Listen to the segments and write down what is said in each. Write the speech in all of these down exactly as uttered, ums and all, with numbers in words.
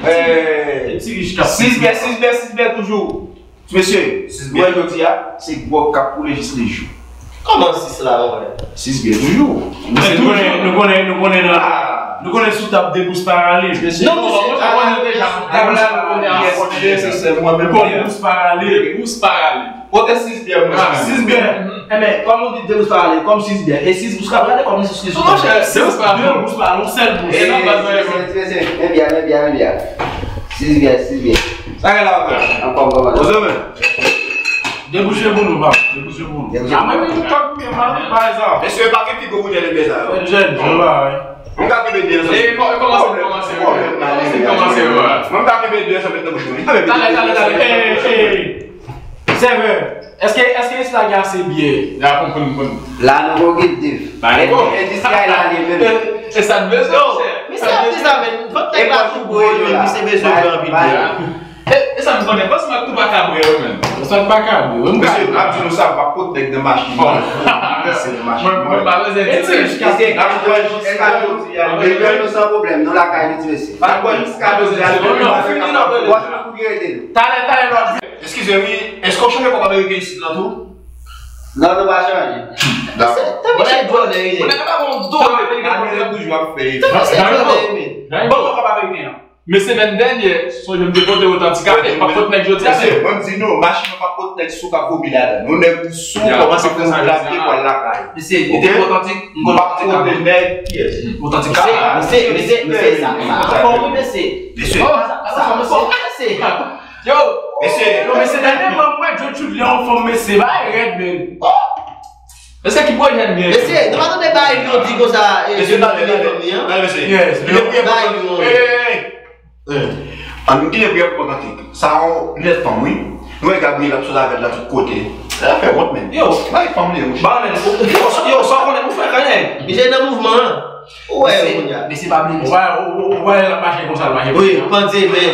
Ti rich k ap sis bè, sis bè, sis bè toujou. Mesye, sis bè jodi a, se gwòg k ap koule jis lejou. Kòman sis la, monchè? Sis bè toujou. Men nou konnen, nou konnen, nou konnen nan, nou konnen sou tab de bous paralèl. Non, mesye, nou konnen deja. Dous paralèl. Dous paralèl. Kote sis bè, monchè? Sis bè. Enben, kòm nou di de bous paralèl, kòm sis bè. E sis bous ka prale kòm sis bous. Monchè, sis bous pa de bous pa, yon sèl bous. E nan baz nan. Men byen, men byen, men byen. Sis byen, sis byen. Sa gen la, anfòm kòman? Debouche pou nou, papa. Debouche pou nou. A mwen menm, m tòt byen, pa egzanp. Mesye, pa gen pi gwo boutèy de byen sa yo. Jèn, jèn, ba, wi. Mwen ka kenbe de ansanm. E kò-, kòmanse, kòmanse, wi. Kòmanse, kòmanse, wi. Mwen ka kenbe de ansanm met nan bouch mwen. Talè, talè, talè. Ey, ey. Sèvè, èske, èske isi la gen ase byè? Ya, konprann, konprann. La, nou gon git div. Endistri a la li menm. E sa n bezwen, monchè. Mesye ap di sa, men. Fòk nèg la tou gwo, wi, misye bezwen pran anpil byè. E, e sa m konnen, panse m ak tou pa kabre yo, men. Panse m ak pa kabre yo, men. Mesye, m ap di nou sa, m ap pot nèg nan machin nan. Mwen, mwen pa bezwen di. N ap bwè jiska jodi a. N ap bwè nou san pwoblèm, nou lakay nou, ti mesye. N ap bwè jiska jodi a. Wòch nou pou ki rete nou. Talè, talè, nou ap Eskize wi, èske w chanje kòb ameriken isit la tou? Non, nou pa chanje. Dakò. Tanpri se dwòl li ye. Ou nèg la pa gon dwòl ameriken. Ameriken toujou ap fè efò. Tanpri se dwòl li ye. Bon, kòb ameriken an. Men semèn dènyè, sonje m te pote otantika, e pa pot nèg jodi a. Mesye, mwen m di nou, machin nan pa pot nèg sou k ap vomi ladan. Nou nèg ou sou, kòmanse pou nou lapye pou al lakay. Mesye, li te otantik, m konn otantika. Otantika. Mesye, mesye, mesye, sa, sa, fò wi, mesye. Mesye. Sa, sa, fò, mesye. Yo, mesye, non, mesye, dènye mwen, mwen, Joe Chud, li anfòm, mesye, bay rèd, men. Mesye, ki pwojè n gen? Mesye, nou pa tande bay li, yo di konsa, e, mesye, tande, tande, tande, mesye. Yes, li te priye pou, ey, ey, ey. An, nou kite priye pou kantik. Sa, on, linèt fanm, wi. Nou wè Gabriel ap sot avè l la tout kote. Sa fè wont, men. Yo. Bay fanm li, wi. Ba, men, yo, yo, sa konnen pou fè kanyen. Misye nan mouvman an. Ou wè yo kounye a. Mesye pa bliye. Ou wè, ou, ou, ou wè l ap mache konsa, l mache. Wi, pandye, men.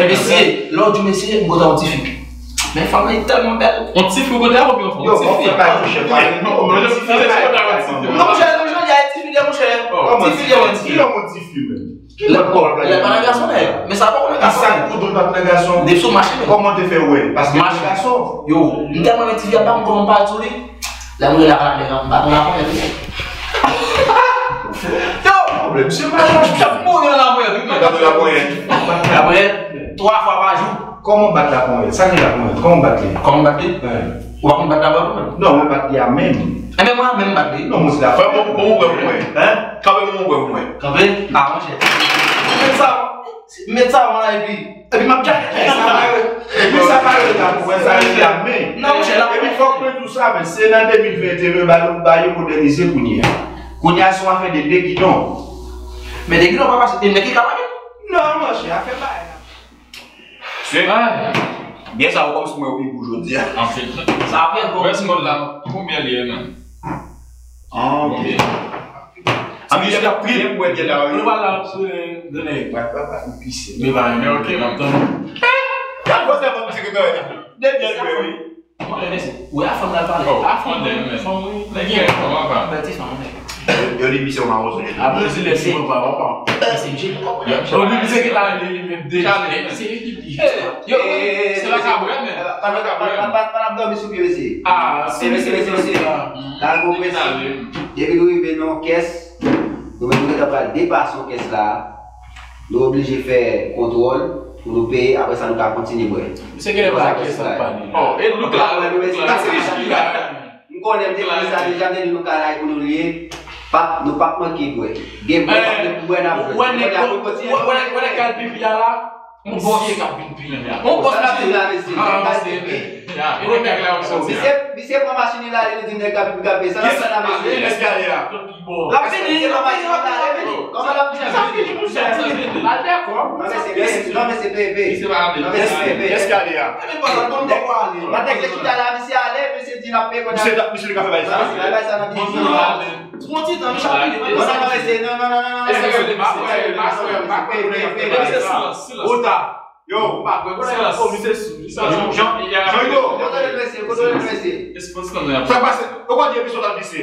Mesye, lè w di mesye, m kontan yon ti fi. Men fanm nan tèlman bèl. Yon ti fi ou kontan oubyen yon fanm? Yon ti fi. Yon ti fi. Non, monchè, non, jodi a, ti fi de, monchè. Ti fi de, yon ti fi. Ki lòt ti fi, men? Lè pa nan gason, men. Men sa pa nan gason. Sa k pou dout pa nan gason? Depi sou machin, men. Kòman te fè wè? Paske nan gason. Yo, m tèlman renmen ti fi a, pa m kòman m pa sou li. Lè mwen la pa la, m pa pran laponyèt tou. Yo! Pwoblèm, se malad. M t ap mouri nan laponyèt, wi, men. Bat laponyèt. Laponyèt, twa fwa pa jou. Kòman bat laponyèt? Sa ki laponyèt? Kòman bat li? Kòman bat li? Wi. Ou pa konn bat la bòl ou menm? Non, mwen bat li a men. Enben, mwen a men m bat li. Non, mwen se la. Fè bon, bon, bon, bon. Hein? Kanpe, bon, bon, bon. Kanpe? A, monchè. Mwen sa. Met sa, mwen la, epi, epi m ap djak. Epi sa pa yo ta pou wè sa yo la, men. Non, monchè, la. Epi fòk mwen tou sa, men se nan de mil venteyen ba yo, ba yo modènize kounye a. Kounye a se yon afè de degidon. Men degidon pa pase, e men ki ka pale? Non, monchè, afè bagay la. Byen sa, ou kòm si mwen pi gou jodi a. Anfin. Sa apre, bon. Wè, se la, konbyen li ye, men? Ah, ok. Ami, y ap priye pou bwè byè la, wi. Nou pa la pou, euh, donè. Bat, bat, bat, nou pise. Nou pa renmen, ok, m ap tann. Gad fòs la, banm sekretè la. De byè l bwè, wi. Mwen renmen se. Ou wè a fanm nan pale. Oh, a fanm, men. Fanm, wi. Nèg gen fanm anba. Bèl ti fanm, nèg. Yo, yo di misye yon mawon sou li. Apre, se lè si mwen pa, papa. Se misye ki konprann. Yo, li misye ki la, li, li menm de. Chale. Se li ki di. Yo, se la ka bwè, men. Pa, pa, pa, pa, pa, pa, dòmi sou pye, mesye. Ah, se mesye, mesye, mesye. Nan gwo presi. Depi nou rive nan kès, nou menm nou gentan pral depase kès la. Nou oblije fè kontwòl pou nou peye, apre sa nou ka kontinye bwè. Misye genlè pa kès la pa li. Oh, e nou ka wè nou mesye. Pati rich ki la. M konnen m te di sa deja, m te di nou ka la pou nou lye. Pa, nou p ap manke bwè. Gen bwè, pa gen bwè n ap jwenn. Wè nèg, wè nèg k al pipi a la. Yon bòs k ap vin pipi a. Yon bòs k ap vin la, mesye. Ah, mesye, men. Ya, e nèg la, misye, misye pran machin li la, li di nèg la pipi k ap peye. Sa l ap fè la, mesye? Kiyès ki ale a? L ap vini, l ap vini, l ap vini, l ap vini. Kòman l ap vini? Sa fini, monchè. Al dèkò. Non, mesye, peye, peye. Non, mesye, peye, peye. Non, mesye, peye, peye. Kiyès ki ale a? Nèg la chita la, misye ale, misye di l ap peye kounye a. Misye, misye li ka fè bagay sa. Misye ka fè bagay sa nan biznis. Pran ti tan, misye ap vini. Non, non, non, mesye, non, non, non, non, non. Mesye, silans, silans. Ota. Yo, m pa kwè, silans. Oh, misye sou, misye sou. Jean, Jean, Jean Hugo. Kote l, mesye? Kote l, mesye? Sa k pase? Ou konn di epi sot al pise.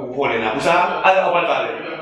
pou vòlè la. Pou sa, ale, ou pral pale.